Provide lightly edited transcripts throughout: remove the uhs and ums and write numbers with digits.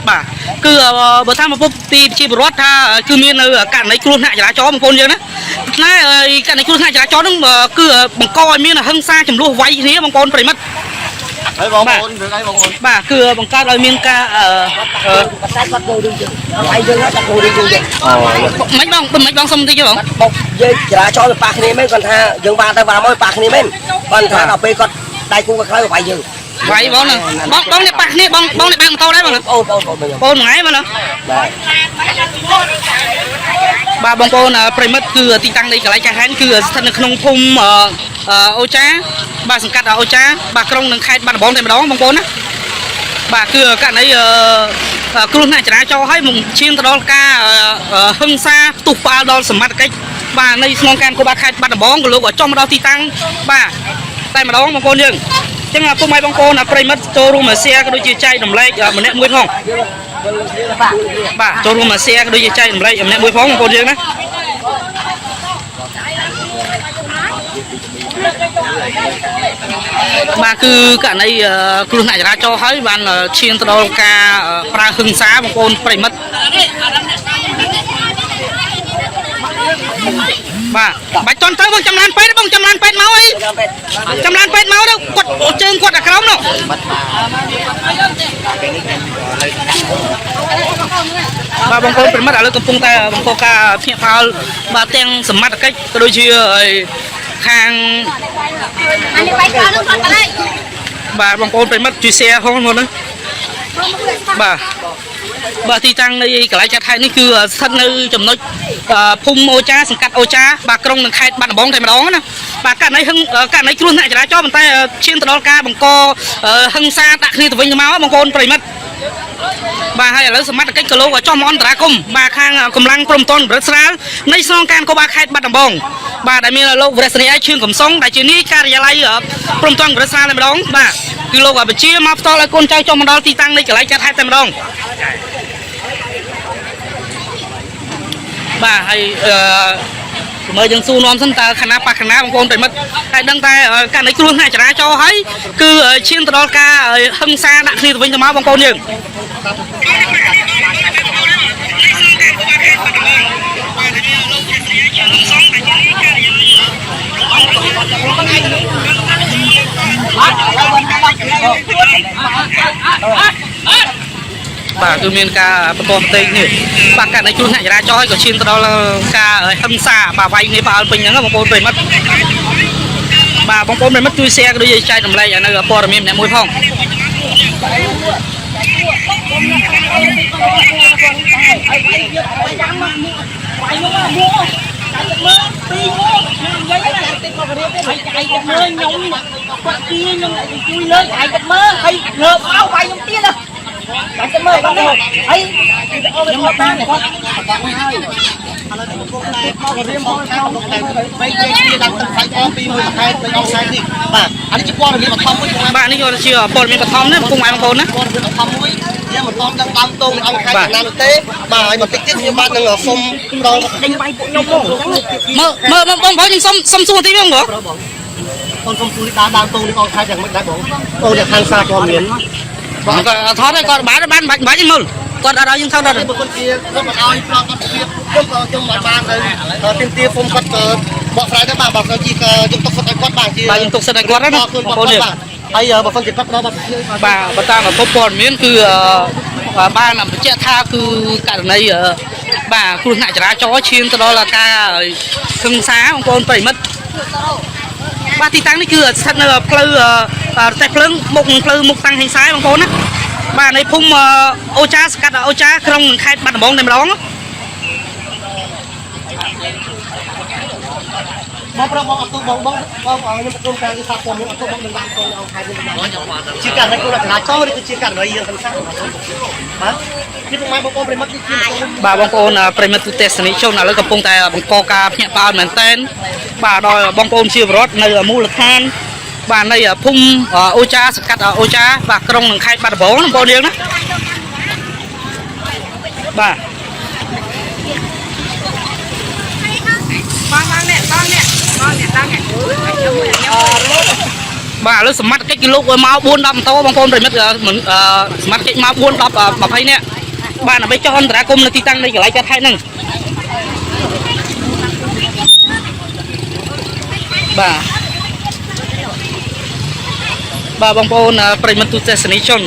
បាទគឺបើតាមប្រពន្ធពីប្រជាពលរដ្ឋថាគឺមាននៅករណីគ្រោះថ្នាក់ចរាចរណ៍បងប្អូនយើងណាណែករណីគ្រោះថ្នាក់ចរាចរណ៍ហ្នឹងគឺបង្កឲ្យមានហិង្សាចំនួនវាយគ្នាបងប្អូនប្រិមិត្ត ហើយបងប្អូនរឿងអីបងប្អូន បាទគឺបង្កើតឲ្យមានការអឺ គាត់តែគាត់គោរឿងយើងវាយយើងគាត់គោរឿងយើង អូ មិនបងមិនបងសុំតិចទេបង បុកយើងចរាចរណ៍ទៅប៉ះគ្នាមែនគាត់ថាយើងបានទៅបានមកប៉ះគ្នាមែនគាត់ថាដល់ពេលគាត់ដៃគូគាត់ខ្លាចវាយយើង វាយបងហ្នឹងបងបងនេះប៉ះគ្នាបងបងនេះបើកម៉ូតូដែរបង អូបងបងខ្ញុំ បងមួយថ្ងៃបងណា បាទ បាទបងប្អូនប្រិមិត្តគឺទីតាំងនៃកន្លែងកាហែនគឺស្ថិតនៅក្នុងភូមិអូចាបាទសង្កាត់អូចាបាទក្រុងនឹងខេត្តបាត់ដំបងតែម្ដងបងប្អូនណាបាទគឺករណីគ្រោះថ្នាក់ចរាចរណ៍ឲ្យមកឈានទៅដល់ការហិង្សាផ្ទុះផ្អើលដល់សមត្ថកិច្ចបាទនៃស្នងការនគរបាលខេត្តបាត់ដំបងក៏លោកចុះមកដល់ទីតាំងបាទតែម្ដងបងប្អូនយើងអញ្ចឹងពុកម៉ែបងប្អូនប្រិមិត្តចូលរួមអាសៀក៏ដូចជាចែករំលែកម្នាក់មួយផងបាទចូលរួមអាសៀក៏ដូចជាចែករំលែកម្នាក់មួយផងបងប្អូនយើងណាបាទគឺករណីគ្រោះថ្នាក់ចរាចរណ៍ហើយបានឈានទៅដល់ការប្រើហិង្សាបងប្អូនប្រិមិត្តបាទបាច់តន់ទៅបងចំឡានពេទ្យបងចំឡានពេទ្យមកអីចំឡានពេទ្យមកទៅគាត់ជើងគាត់អាក្រមនោះបាទបងប្អូនប្រិមិត្តឥឡូវកំពុងតែបង្កការភ្ញាក់ផ្អើលបាទទាំងសមត្ថកិច្ចក៏ដូចជាខាង អានេះបាយក្រនោះគាត់ទៅ បាទបងប្អូនប្រិមិត្តជួយ share ផងមកណាបាទបាទទីតាំងនៃកន្លែងចាត់ហេតុនេះគឺស្ថិតនៅចំណុចភូមិអូចាសង្កាត់អូចាបាទក្រុងនឹងខេត្តបាត់ដំបងតែម្ដងណាបាទករណីហឹងករណីគ្រោះថ្នាក់ចរាចរណ៍ប៉ុន្តែឈានទៅដល់ការបង្កហិង្សាដាក់គ្នាទៅវិញទៅមកបងប្អូនប្រិមិត្តបាទហើយឥឡូវសមត្ថកិច្ចក៏លោកចុះមកអន្តរាគមបាទខាងកម្លាំងព្រំតនកម្រិតស្រាលនៃស្នងការនគរបាលខេត្តបាត់ដំបងបាទដែលមានលោកវរៈសេនីយ៍ឯកឈឿងកំសុងដែលជានាយការិយាល័យព្រំតនកម្រិតស្រាលតែម្ដងបាទគឺលោកបញ្ជាមកផ្ទាល់ឲ្យកូនចៅចុះមកដល់ទីតាំងនៃកន្លែងកាត់ហេតុតែម្ដងបាទហើយអឺមើលយើងស៊ូនាំសិនតើខណៈប៉ះខណៈបងប្អូនប្រិមិត្តហើយដឹងតែករណីគ្រោះថ្នាក់ចរាចរណ៍ហើយគឺឈានទៅដល់ការហិង្សាដាក់គ្នាទៅវិញទៅមកបងប្អូនយើងបាទគឺមានការបន្តផ្ទៃនេះបាទករណីគ្រោះថ្នាក់ចរាចរណ៍ហើយក៏ឈានទៅដល់ការហិង្សាបាទវាយគ្នាផ្អើលពេញហ្នឹងបងប្អូនប្រិមិត្តបាទបងប្អូនប្រិមិត្តជួយ share ក៏ដូចជាចែករំលែកនៅព័ត៌មានម្នាក់មួយផង វាយមកមួកាច់មើលពីរមួខ្ញុំនិយាយណាតិចមករៀបទេហើយកាយទឹកមើលខ្ញុំគាត់ទាខ្ញុំជួយលើកកាយទឹកមើលហើយលើមកវាយខ្ញុំទៀតណាកាយទឹកមើលគាត់ហើយអូខ្ញុំតាមគាត់ ហើយឥឡូវនេះកំពុងតែមករៀមមកខាងកំពុងតែបីជែកគ្នាឡើងទឹកសាច់អពីមួយខែទៅអង្គខែនេះបាទអានេះជាព័ត៌មានបឋមមួយ បាទនេះក៏ជាព័ត៌មានបឋមណាបងប្អូនបងប្អូនណា ព័ត៌មានបឋមមួយយើងមិនទាន់ដឹងដើមតងនៃអង្គខែណានោះទេបាទហើយបន្តិចទៀតខ្ញុំបាទនឹងសុំផ្ដល់ ដេញវាយពួកខ្ញុំមក មើលមើលបងប្អូនខ្ញុំសុំសុំសួរបន្តិចបងប្អូន បងអូនសុំសួរដើមដើមតងនៃអង្គខែយ៉ាងម៉េចដែរបងអូនអ្នកខាងសារព័ត៌មាន បងគាត់ថតគាត់បានបានបាច់បាច់មើលគាត់អត់ឲ្យយើងថតអត់ បើគាត់ជាគាត់មិនឲ្យផ្ដល់បទភាពខ្ញុំក៏ខ្ញុំមិនបានទៅទាមទារពុំគាត់បកស្រាយទៅបាទបើសិនជាយើងទុកសិទ្ធឲ្យគាត់បាទជា បាទយើងទុកសិទ្ធឲ្យគាត់ណាបងប្អូននេះ ហើយបើសិនជាគាត់ផ្ដល់បទភាព បាទបើតាមប្រភពព័ត៌មានគឺបានបញ្ជាក់ថាគឺករណីបាទគ្រោះថ្នាក់ចរាចរណ៍ឈានទៅដល់ការហិង្សាបងប្អូនប្រិមិត្តបាទទីតាំងនេះគឺស្ថិតនៅផ្លូវរទេះភ្លើងមុខផ្លូវមុខតាំងហិង្សាបងប្អូនណាបាទនៅភូមិអូចាសកាត់អូចាក្រុងខេត្តបាត់ដំបងតែម្ដង បងប្រុសបងអត់ទូបងបងបងខ្ញុំប្រគំការងារសារព័ត៌មានអត់ទូបងនឹងបានកូនអង្គខែនេះជាករណីគ្រោះចរាចរណ៍ឬគឺជាករណីយើងហិង្សាបាទនេះពុកម៉ែបងប្អូនប្រិមត្តនេះជា បាទបងប្អូនប្រិមិត្តទូទេសនិកជនឥឡូវកំពុងតែបង្កការភ្ញាក់ផ្អើលមែនតែនបាទដល់បងប្អូនជាពលរដ្ឋនៅមូលដ្ឋានបាទនៃភូមិអូចាសង្កាត់អូចាបាទក្រុងនឹងខេត្តបាត់ដំបងបងប្អូនយើងណាបាទ បងបងនេះបងនេះបងនេះដល់នេះខ្ញុំខ្ញុំ បាទឥឡូវសមត្ថកិច្ចគេលោកឲ្យមក4 10ម៉ូតូបងប្អូនប្រិមិត្តមិនសមត្ថកិច្ចមក4 10 20នាក់បាទដើម្បីចុះអន្តរាគមន៍នៅទីតាំងនៃកន្លែងកើតហេតុហ្នឹងបាទបាទបងប្អូនប្រិមិត្តទូទស្សនិកជន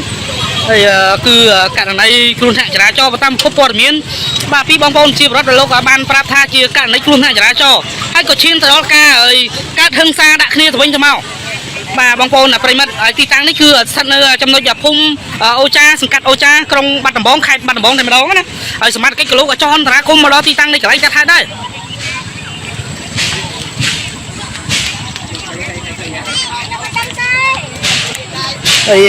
ហើយគឺករណីគ្រោះថ្នាក់ចរាចរណ៍តាមប្រភពព័ត៌មានបាទពីបងប្អូនជាប្រដ្ឋលោកបានប្រាប់ថាជាករណីគ្រោះថ្នាក់ចរាចរណ៍ហើយក៏ឈានទៅដល់ការកើតហិង្សាដាក់គ្នាទៅវិញទៅមកបាទបងប្អូនប្រិមិត្តហើយទីតាំងនេះគឺស្ថិតនៅចំណុចភូមិអូចាសង្កាត់អូចាក្រុងបាត់ដំបងខេត្តបាត់ដំបងតែម្ដងណាហើយសមត្ថកិច្ចក៏លោកក៏ចុះអន្តរាគមន៍មកដល់ទីតាំងនៃកន្លែងកើតហេតុដែរហើយ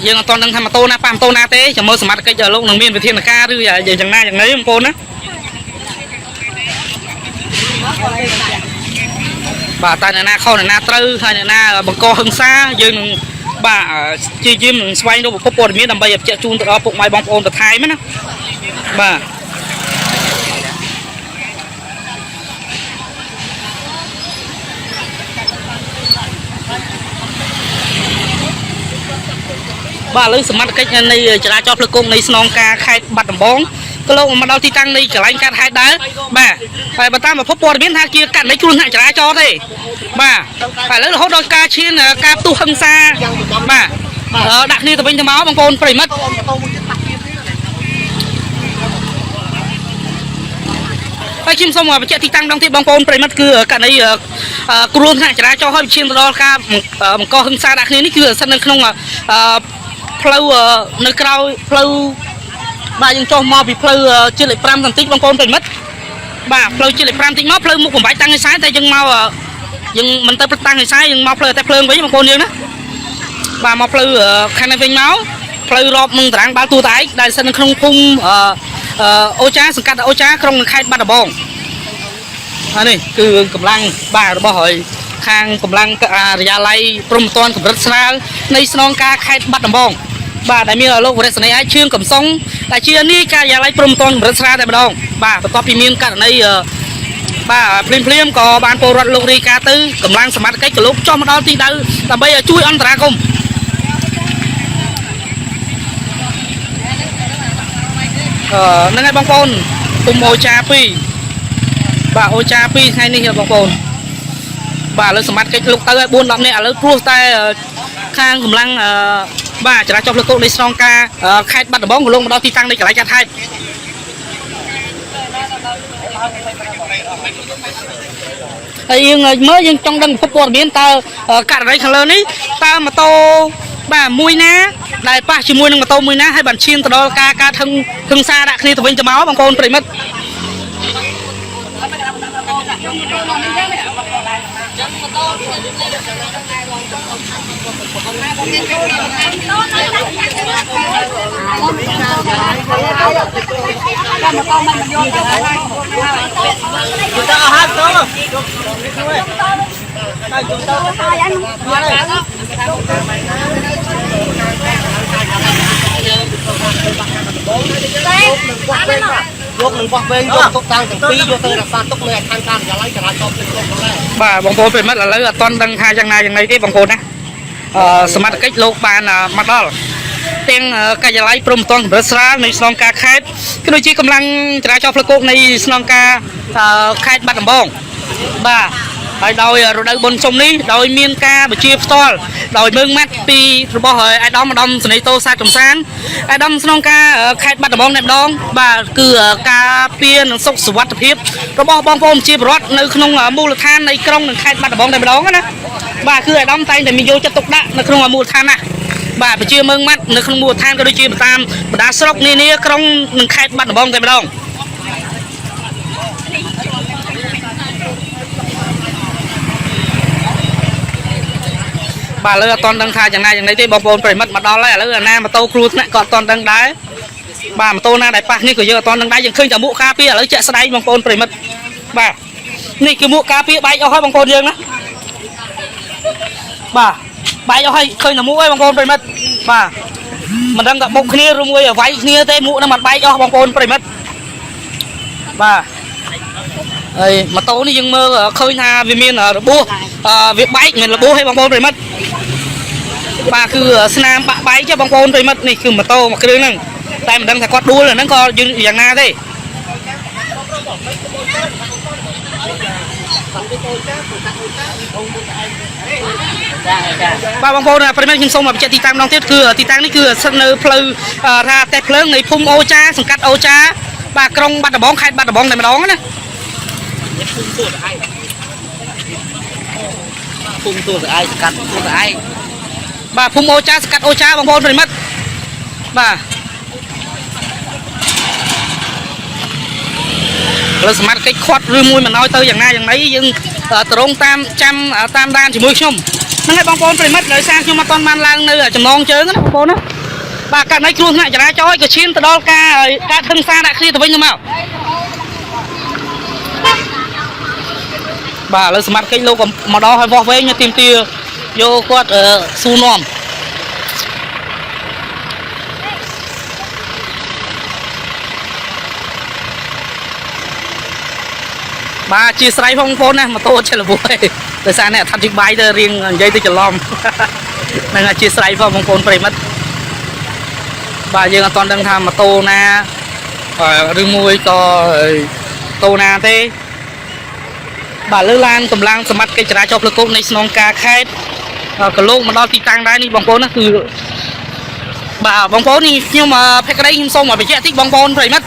យើងអត់ទាន់ដឹងថាម៉ូតូណាប៉ះម៉ូតូណាទេចាំមើលសមត្ថកិច្ចលោកនឹងមានវិធានការឬយ៉ាងណាយ៉ាងណីបងប្អូនណាបាទតើអ្នកណាខុសអ្នកណាត្រូវហើយអ្នកណាបង្កហិង្សាយើងនឹងបាទជាយាមនឹងស្វែងរកប្រភពព័ត៌មានដើម្បីឲ្យបញ្ជាក់ជូនទៅដល់ពុកម៉ែបងប្អូនបន្ថែមណាបាទបាទឥឡូវសមត្ថកិច្ចនៃចរាចរណ៍ផ្លូវគោកនៃស្នងការខេត្តបាត់ដំបងក៏លោកមកដល់ទីតាំងនៃកន្លែងកាត់ហេតុដែរបាទហើយបើតាមប្រភពព័ត៌មានថាជាករណីគ្រោះថ្នាក់ចរាចរណ៍ទេបាទហើយឥឡូវរហូតដល់ការឈានការផ្ទុះហិង្សាបាទដាក់គ្នាទៅវិញទៅមកបងប្អូនប្រិមិត្ត អូម៉ូតូមួយទៀតប៉ះទៀត ហើយខ្ញុំសូមបញ្ជាក់ទីតាំងដងទៀតបងប្អូនប្រិមិត្តគឺករណីគ្រោះថ្នាក់ចរាចរណ៍ហើយឈានទៅដល់ការបង្កហិង្សាដាក់គ្នានេះគឺស្ថិតនៅក្នុងផ្លូវនៅក្រោយផ្លូវបាទយើងចុះមកពីផ្លូវជាតិលេខ5សន្តិចបងប្អូនប្រិមិត្តបាទផ្លូវជាតិលេខ5តិចមកផ្លូវមុខបំបាច់តាំងឯខ្សែតែយើងមកយើងមិនទៅតាំងឯខ្សែយើងមកផ្លូវតែភ្លើងវិញបងប្អូនយើងណាបាទមកផ្លូវខាងនេះវិញមកផ្លូវរอบនឹងតារាងបាល់ទូតែឯកដែលស្ថិតនៅក្នុងភូមិអូចាសង្កាត់អូចាក្រុងខេត្តបាត់ដំបងហើយនេះគឺកម្លាំងបាទរបស់ហើយខាងកម្លាំងការិយាល័យព្រំប្រទានកម្រិតស្រាលនៃស្នងការខេត្តបាត់ដំបងបាទដែលមានលោកវរៈសេនីយ៍ឯកឈឿងកំសុងដែលជានាយការិយាល័យព្រំប្រទានកម្រិតស្រាលតែម្ដងបាទបន្ទាប់ពីមានករណីបាទភ្លាមភ្លាមក៏បានពលរដ្ឋលោករាយការណ៍ទៅកម្លាំងសមត្ថកិច្ចក៏លោកចុះមកដល់ទីដៅដើម្បីជួយអន្តរាគមន៍ហ្នឹងហើយបងប្អូនគុំអូចា2បាទអូចា2ថ្ងៃនេះបងប្អូនបាទឥឡូវសមត្ថកិច្ចលោកទៅឲ្យ4 10នាក់ឥឡូវព្រោះតែខាងកម្លាំងបាទចរាចរណ៍ផ្លូវគោកនៃស្នងការខេត្តបាត់ដំបងក៏លោកមកដល់ទីតាំងនៃកន្លែងកាត់ហេតុហើយយើងមើលយើងចង់ដឹងប្រភពព័ត៌មានតើករណីខាងលើនេះតើម៉ូតូបាទមួយណាដែលប៉ះជាមួយនឹងម៉ូតូមួយណាហើយបានឈានទៅដល់ការការថឹងហិង្សាដាក់គ្នាទៅវិញទៅមកបងប្អូនប្រិមិត្ត យកនឹងវាស់វែងយកទុកតាំងទាំងពីរយកទៅរក្សាទុកនៅឯខាងការិយាល័យចរាចរណ៍ផ្លូវគោកផងដែរ បាទបងប្អូនប្រិមិត្តឥឡូវអត់ទាន់ដឹងថាយ៉ាងណាយ៉ាងណីទេបងប្អូនណាសមត្ថកិច្ចលោកបានមកដល់ទាំងការិយាល័យព្រំប្រទានកម្រិតស្រាលនៃស្នងការខេត្តក៏ដូចជាកម្លាំងចរាចរណ៍ផ្លូវគោកនៃស្នងការខេត្តបាត់ដំបងបាទហើយដោយរដូវបុណ្យសុំនេះដោយមានការបញ្ជាផ្ទាល់ដោយមើងម៉ាត់ពីរបស់ឯកឧត្តមឧត្តមសេនីយ៍តូសាទកំសានឯកឧត្តមស្នងការខេត្តបាត់ដំបងតែម្ដងបាទគឺការពារនិងសុខសុវត្ថិភាពរបស់បងប្អូនជាពលរដ្ឋនៅក្នុងមូលដ្ឋាននៃក្រុងនិងខេត្តបាត់ដំបងតែម្ដងណាបាទគឺឯកឧត្តមតែងតែមានយកចិត្តទុកដាក់នៅក្នុងមូលដ្ឋានណាបាទបញ្ជាមើងម៉ាត់នៅក្នុងមូលដ្ឋានក៏ដូចជាតាមបណ្ដាស្រុកនានាក្រុងនិងខេត្តបាត់ដំបងតែម្ដងបាទឥឡូវអត់ទាន់ដឹងថាយ៉ាងណាយ៉ាងណីទេបងប្អូនប្រិមិត្តមកដល់ហើយឥឡូវអាណាម៉ូតូគ្រោះថ្នាក់ក៏អត់ទាន់ដឹងដែរបាទម៉ូតូណាដែលប៉ះនេះក៏យើងអត់ទាន់ដឹងដែរយើងឃើញតែមួកការពារឥឡូវជាក់ស្ដែងបងប្អូនប្រិមិត្តបាទនេះគឺមួកការពារបែកអស់ហើយបងប្អូនយើងណាបាទបែកអស់ហើយឃើញតែមួកហើយបងប្អូនប្រិមិត្តបាទមិនដឹងថាបុកគ្នាឬមួយវាយគ្នាទេមួកហ្នឹងមិនបែកអស់បងប្អូនប្រិមិត្តបាទហើយម៉ូតូនេះយើងមើលឃើញថាវាមានរបួសវាបែកមិនរបួសទេបងប្អូនប្រិមិត្ត បាទគឺស្នាមបាក់បែកចុះបងប្អូនប្រិមិត្តនេះគឺម៉ូតូមួយគ្រឿងហ្នឹងតែមិនដឹងថាគាត់ដួលអាហ្នឹងក៏យ៉ាងណាទេបាទបងប្អូនប្រិមិត្តខ្ញុំសូមបញ្ជាក់ទីតាំងម្ដងទៀតគឺទីតាំងនេះគឺស្ថិតនៅផ្លូវថាតេះភ្លើងនៃភូមិអូចាសង្កាត់អូចាបាទក្រុងបាត់ដំបងខេត្តបាត់ដំបងតែម្ដងណា ភូមិទួលស្អាយសកាត់ទួលស្អាយ បាទភូមិអូចាសង្កាត់អូចាបងប្អូនប្រិមិត្តបាទឥឡូវសមត្ថកិច្ចខាត់ឬមួយមិនឲ្យទៅយ៉ាងណាយ៉ាងណីយើងត្រង់តាមចាំតាមដានជាមួយខ្ញុំហ្នឹងហើយបងប្អូនប្រិមិត្តដោយសារខ្ញុំអត់ទាន់បានឡើងនៅចំណងជើងណាបងប្អូនណាបាទករណីគ្រោះថ្នាក់ចរាចរណ៍ក៏ឈានទៅដល់ការការហិង្សាដាក់គ្នាទៅវិញទៅមកបាទឥឡូវសមត្ថកិច្ចលោកក៏មកដល់ហើយវាស់វែងទាមទាយកគាត់សួរនាំបាទអធិស្ឋានផងបងប្អូនណាម៉ូតូចេះលវឯងដោយសារអ្នកអធិប្បាយទៅរៀងនិយាយទៅច្រឡំ ហ្នឹងអធិស្ឋានផងបងប្អូនប្រិមិត្តបាទយើងអត់ទាន់ដឹងថាម៉ូតូណាឬមួយក៏តូណាទេបាទលើឡានកម្លាំងសមត្ថកិច្ចចរាចរណ៍ផ្លូវគោកនៃស្នងការខេត្តកលោកមកដល់ទីតាំងដែរនេះបងប្អូនណាគឺបាទបងប្អូននេះខ្ញុំភក្តីខ្ញុំសូមឲ្យបញ្ជាក់តិចបងប្អូនប្រិមិត្ត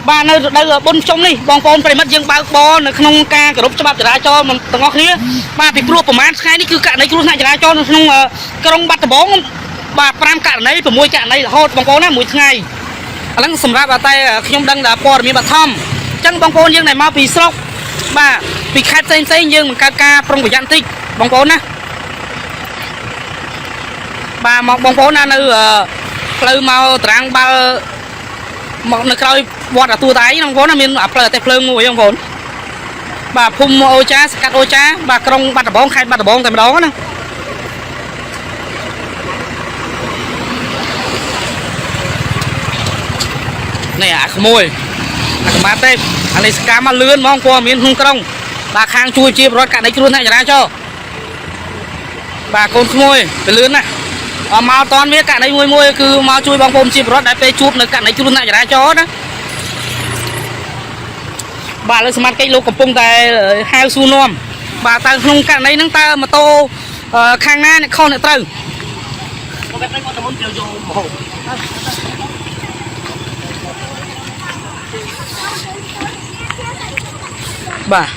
បាទនៅរដូវបុណ្យជុំនេះបងប្អូនប្រិមិត្តយើងបើកបរនៅក្នុងការគោរពច្បាប់ចរាចរណ៍ទាំងអស់គ្នាបាទពីព្រោះប្រហែលថ្ងៃនេះគឺករណីគ្រោះថ្នាក់ចរាចរណ៍នៅក្នុងក្រុងបាត់ដំបងបាទ5ករណី6ករណីរហូតបងប្អូនណាមួយថ្ងៃឥឡូវសម្រាប់តែខ្ញុំដឹងថាព័ត៌មានបឋមអញ្ចឹងបងប្អូនយើងដែលមកពីស្រុកបាទពីខេត្តផ្សេងផ្សេងយើងបង្កើតការប្រុងប្រយ័ត្នតិចបងប្អូនណាបាទមកបងប្អូនណានៅផ្លូវមកតារាងបាល់មកនៅក្រោយវត្តអាទួតឯងបងប្អូនណាមានផ្លូវអាទេភ្លើងមួយបងប្អូនបាទភូមិអូចាសកាត់អូចាបាទក្រុងបាត់ដំបងខេត្តបាត់ដំបងតែម្ដងណានេះអាក្មួយអាកម្មាទេអានេះសកម្មមកលឿនហ្មងព័ត៌មានក្នុងក្រុងបាទខាងជួយជាប្រវត្តិករណីគ្រោះថ្នាក់ចរាចរណ៍បាទកូនក្មួយទៅលឿនណាស់អត់មកតន់វាករណីមួយមួយគឺមកជួយបងប្អូនជាប្រវត្តិដែលពេលជួបនៅករណីគ្រោះថ្នាក់ចរាចរណ៍ណាបាទឥឡូវសមត្ថកិច្ចលោកកំពុងតែហៅសួរនាំបាទតើក្នុងករណីហ្នឹងតើម៉ូតូខាងណាអ្នកខុសអ្នកត្រូវ មកបែបនេះគាត់ទៅមុនយកយកមកហូប បាទឥ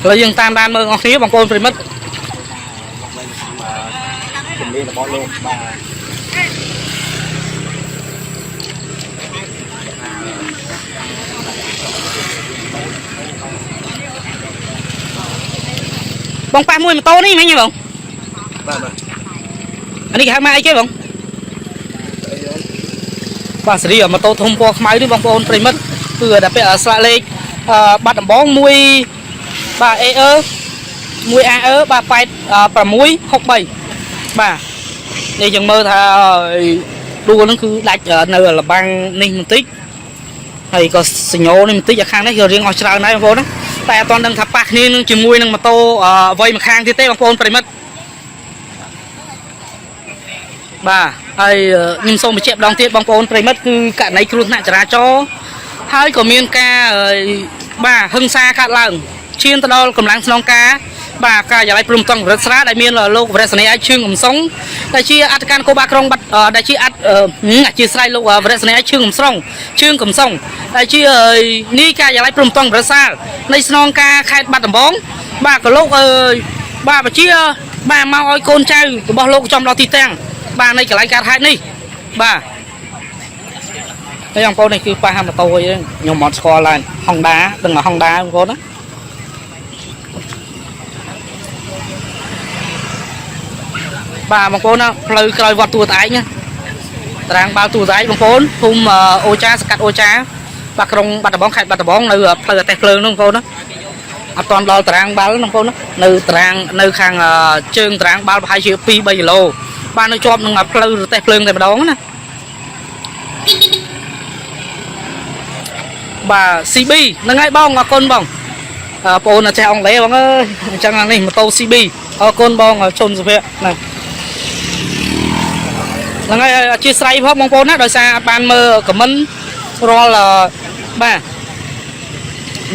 ឡូវយើងតាមដានមើលអស់គ្នាបងប្អូនប្រិមិត្ត ជំនាញរបស់លោកបាទ បងប៉ះមួយម៉ូតូនេះមិញហ៎បង បាទបាទ អានេះគេហៅមកអីគេបងបាទសេរីម៉ូតូធំពណ៌ខ្មៅនេះបងប្អូនប្រិមិត្តគឺដល់ពេលស្លាកលេខបាត់ដំបងមួយបាទ AE មួយ AE បាទ8663បាទនេះយើងមើលថាដួលហ្នឹងគឺដាច់នៅលបាំងនេះបន្តិចហើយក៏សញ្ញោនេះបន្តិចអាខាងនេះក៏រៀងអស់ច្រើនដែរបងប្អូនណាតែអត់ទាន់ដឹងថាប៉ះគ្នានឹងជាមួយនឹងម៉ូតូអ្វីម្ខាងទៀតទេបងប្អូនប្រិមិត្តបាទហើយខ្ញុំសូមបញ្ជាក់ម្ដងទៀតបងប្អូនប្រិមិត្តគឺករណីគ្រោះថ្នាក់ចរាចរណ៍ហើយក៏មានការបាទហិង្សាកើតឡើងឈានទៅដល់កម្លាំងស្នងការបាទការិយាល័យព្រំតង់រិទ្ធស្រាដែលមានលោកវរៈសេនីយ៍ឯកឈឿងកំសុងដែលជាអធិការនគរបាលក្រុងបាត់ដែលជាអធអធិស្ឋានលោកវរៈសេនីយ៍ឯកឈឿងកំសុងឈឿងកំសុងដែលជានាយការិយាល័យព្រំតង់រិទ្ធសាលនៃស្នងការខេត្តបាត់ដំបងបាទក៏លោកបាទបញ្ជាបាទមកឲ្យកូនចៅរបស់លោកចំដល់ទីតាំងបាទនៃកន្លែងកើតហេតុនេះបាទហើយបងប្អូននេះគឺប៉ះម៉ូតូអីហ្នឹងខ្ញុំអត់ស្គាល់ឡើយ Honda ដឹងថា Honda បងប្អូនណាបាទបងប្អូនណាផ្លូវក្រោយវត្តទួតឯងណាតារាងបាល់ទួតឯងបងប្អូនភូមិអូចាសកាត់អូចាបាទក្រុងបាត់ដំបងខេត្តបាត់ដំបងនៅផ្លូវអាតេះភ្លើងហ្នឹងបងប្អូនណាអត់ទាន់ដល់តារាងបាល់ហ្នឹងបងប្អូនណានៅតារាងនៅខាងជើងតារាងបាល់ប្រហែលជា2 3គីឡូបាទនៅជាប់នឹងផ្លូវរទេះភ្លើងតែម្ដងណាបាទ CB ហ្នឹងហើយបងអរគុណបងបងប្អូនចេះអង់គ្លេសបងអើយអញ្ចឹងនេះម៉ូតូ CB អរគុណបងជុនសុភ័ក្រណា ហ្នឹងហើយអធិស្ឋានផងបងប្អូនណាដោយសារអត់បានមើល comment រាល់បាទ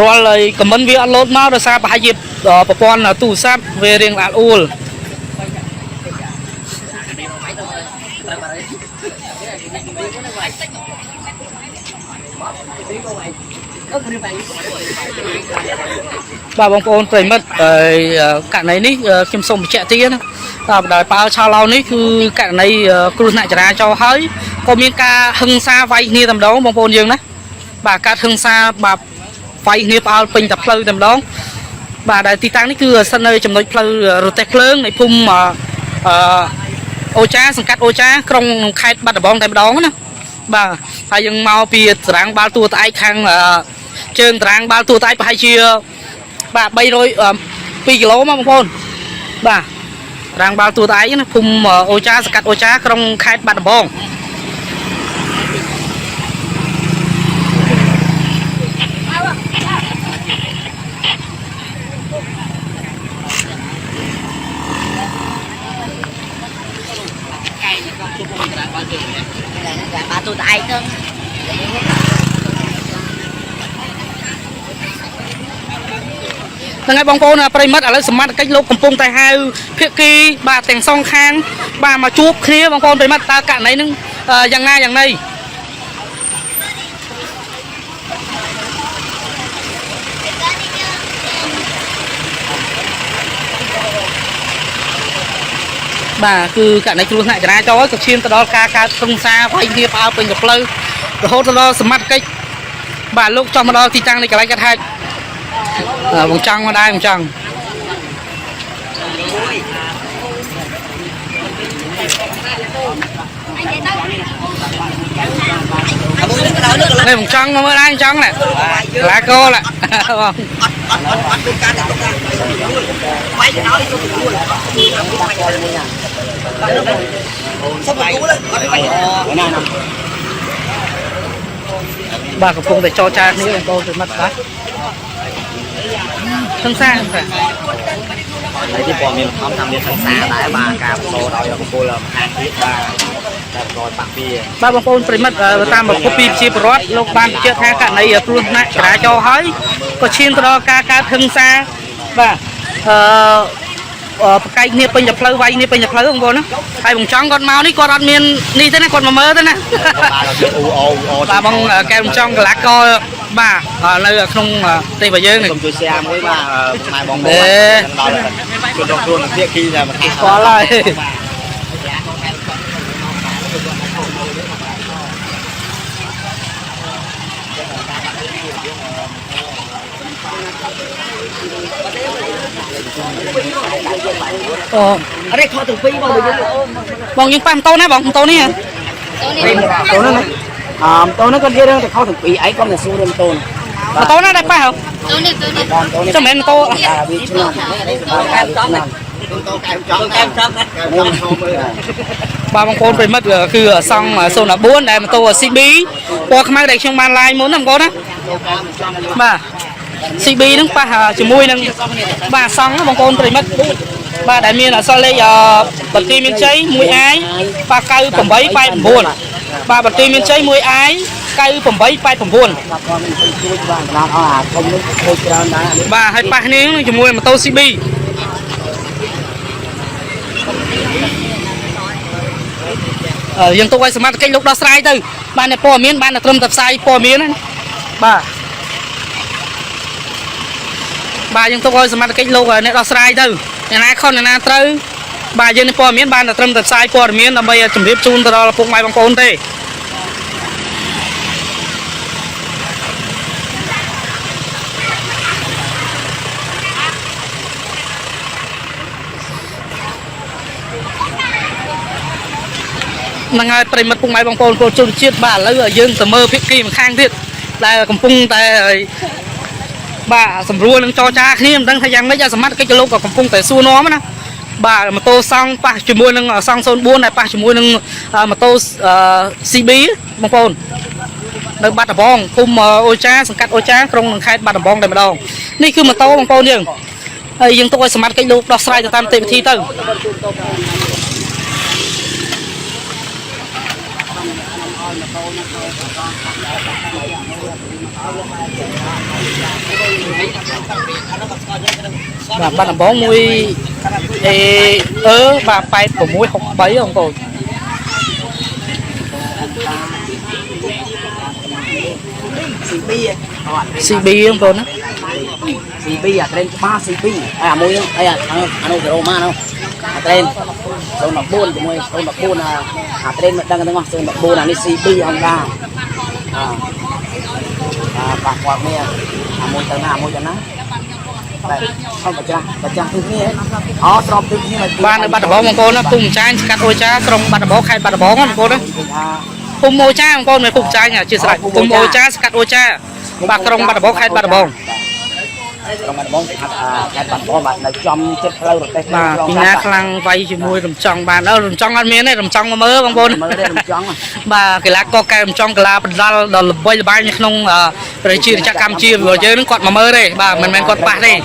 រាល់ហើយ comment វាអត់លោតមកដោយសារប្រហែលជាប្រព័ន្ធទូរស័ព្ទវារៀងអាល់អួលបាទបងប្អូនប្រិមិត្តហើយករណីនេះខ្ញុំសូមបញ្ជាក់ទៀតណាបាទដោយប៉ាល់ឆាឡោនេះគឺករណីគ្រោះថ្នាក់ចរាចរណ៍ហើយក៏មានការហិង្សាវាយគ្នាតែម្ដងបងប្អូនយើងណាបាទការហិង្សាបាទវាយគ្នាផ្អើលពេញតែផ្លូវតែម្ដងបាទដែលទីតាំងនេះគឺស្ថិតនៅចំណុចផ្លូវរទេះភ្លើងនៃភូមិអឺអូចាសង្កាត់អូចាក្រុងខេត្តបាត់ដំបងតែម្ដងណាបាទហើយយើងមកពីតារាងបាល់ទួត្អែកខាងជើងតារាងបាល់ទួត្អែកប្រហែលជាបាទ302គីឡូមកបងប្អូនបាទរាងបាល់ទួត្អែកណាភូមិអូចាសង្កាត់អូចាក្រុងខេត្តបាត់ដំបង បាទទូតឯងទៅ ហ្នឹងហើយបងប្អូនប្រិមិត្តឥឡូវសមត្ថកិច្ចលោកកំពុងតែហៅភាគីបាទទាំងសងខាងបាទមកជួបគ្នាបងប្អូនប្រិមិត្តតើករណីហ្នឹងយ៉ាងណាយ៉ាងណីបាទគឺករណីគ្រោះថ្នាក់ចរាចរណ៍ក៏ឈានទៅដល់ការកើតហិង្សាវាយគ្នាផ្អើលពេញទៅផ្លូវរហូតទៅដល់សមត្ថកិច្ចបាទលោកចុះមកដល់ទីតាំងនៃកន្លែងកាត់ហេតុបងចង់មកដែរបងចង់នេះបងចង់មកមើលដែរបងចង់ណាឡាកោឡាបង អត់អត់អត់មានការតាក់ទងបាយកណោយទៅទទួលសុំទទួលអត់បាយណាណា បាទកំពុងតែចរចាគ្នាបងប្អូនប្រិមត្តបាទហិង្សាហិង្សា ហើយទីព័ត៌មានខំតាមមានហិង្សាដែរបាទការផ្លោដោយអង្គពលមហាជាតិបាទតែរយបាក់ពី បាទបងប្អូនប្រិមិត្តតាមប្រភពពីប្រជាពលរដ្ឋលោកបានបញ្ជាក់ថាករណីគ្រោះថ្នាក់ចរាចរណ៍ហើយក៏ឈានទៅដល់ការកើតហិង្សាបាទអឺបកែកគ្នាពេញតែផ្លូវវាយគ្នាពេញតែផ្លូវបងប្អូនណាហើយបងចង់គាត់មកនេះគាត់អត់មាននេះទេណាគាត់មកមើលទេណា បាទអូអូអូ បាទបងកែវចង់កលាករបាទនៅក្នុងប្រទេសរបស់យើងនេះ សូមជួយ share មួយបាទម៉ែបងប្អូនដល់ជួយដល់ខ្លួនភាគីតែមិន ស្គាល់ហើយអូ អរេខកទាំងពីរបងយើង បងយើងប៉ះម៉ូតូណាបងម៉ូតូនេះហ៎ តូនហ្នឹងអឺតូនហ្នឹងគាត់និយាយរឿងតែខុសទាំងពីរឯងគាត់តែសួររឿងតូន ម៉ូតូណាដែលប៉ះហ៎ ទូនេះទូនេះ តូននេះ ចាំមែនម៉ូតូ អាវាឆ្នាំ កែមចំកែមចំកែមចំ កែមចំមើល បាទបងប្អូនប្រិមិត្តគឺសង់014ដែលម៉ូតូ CB ពណ៌ខ្មៅដែលខ្ញុំបាន live មុនណាបងប្អូនណាបាទ CB ហ្នឹងប៉ះជាមួយនឹងបាទសង់ណាបងប្អូនប្រិមិត្តបាទដែលមានអក្សរលេខបន្ទាយមានជ័យ 1i បាទ9889បាទបន្ទាយមានជ័យ 1i 9889 បាទគាត់នឹងទៅជួយបានកណ្ដាលអស់អាធំនេះខូចច្រើនដែរអានេះ បាទហើយប៉ះគ្នានឹងជាមួយម៉ូតូ CB អឺយើងទុកឲ្យសមត្ថកិច្ចលោកដោះស្រាយទៅបានតែព័ត៌មានបានតែត្រឹមតែផ្សាយព័ត៌មានណាបាទបាទយើងទុកឲ្យសមត្ថកិច្ចលោកអ្នកដោះស្រាយទៅអ្នកណាខុសអ្នកណាត្រូវបាទយើងនេះព័ត៌មានបានតែត្រឹមតែផ្សាយព័ត៌មានដើម្បីជម្រាបជូនទៅដល់ឪពុកម៉ែបងប្អូនទេហ្នឹងហើយប្រិមិត្តពុកម៉ែបងប្អូនពលជនជាតិបាទឥឡូវយើងទៅមើលភាគីម្ខាងទៀតដែលកំពុងតែបាទសម្រួលនឹងចរចាគ្នាមិនដឹងថាយ៉ាងម៉េចឲ្យសមត្ថកិច្ចលោកក៏កំពុងតែសួរនាំណាបាទម៉ូតូសង់ប៉ះជាមួយនឹងសង់04ដែលប៉ះជាមួយនឹងម៉ូតូ CB បងប្អូននៅបាត់ដំបងភូមិអូចាសង្កាត់អូចាក្រុងនឹងខេត្តបាត់ដំបងតែម្ដងនេះគឺម៉ូតូបងប្អូនយើងហើយយើងទុកឲ្យសមត្ថកិច្ចលោកដោះស្រាយទៅតាមនីតិវិធីទៅ បាទបាត់ដំបងមួយអេអឺបាទ8663បងប្អូន CB CB បងប្អូនណា CB អាត្រេនច្បាស់ CB ហើយអាមួយហ្នឹងហើយអាអានោះ0ម៉ានោះអាត្រេន014ជាមួយ014អាអាត្រេនមិនដឹងទាំងអស់014អានេះ CB Honda អាអាប៉ះពាល់គ្នាអាមួយទៅណាអាមួយទៅណាតែអត់បច្ចាស់បច្ចាស់ទិសគ្នាអូស្របទិសគ្នា បាទនៅបាត់ដំបងបងប្អូនណាភូមិចាញ់ស្កាត់អូចាក្រុងបាត់ដំបងខេត្តបាត់ដំបងណាបងប្អូនណា ថា ភូមិអូចាបងប្អូនមិនភូមិចាញ់អធិស្ឋានភូមិអូចាស្កាត់អូចាបាទក្រុងបាត់ដំបងខេត្តបាត់ដំបង ក្រុងបាត់ដំបងខេត្តខេត្តបាត់ដំបងបាទនៅចំចិត្តផ្លូវរទេះ បាទពីណាខ្លាំងវាយជាមួយរំចង់បានអើរំចង់អត់មានទេរំចង់មកមើលបងប្អូន មើលទេរំចង់ បាទកីឡាករកែរំចង់កីឡាបណ្ដាល់ដ៏ល្បីល្បាញនៅក្នុងប្រជាជាតិកម្ពុជារបស់យើងនឹងគាត់មកមើលទេបាទមិនមែនគាត់ប៉ះទេ។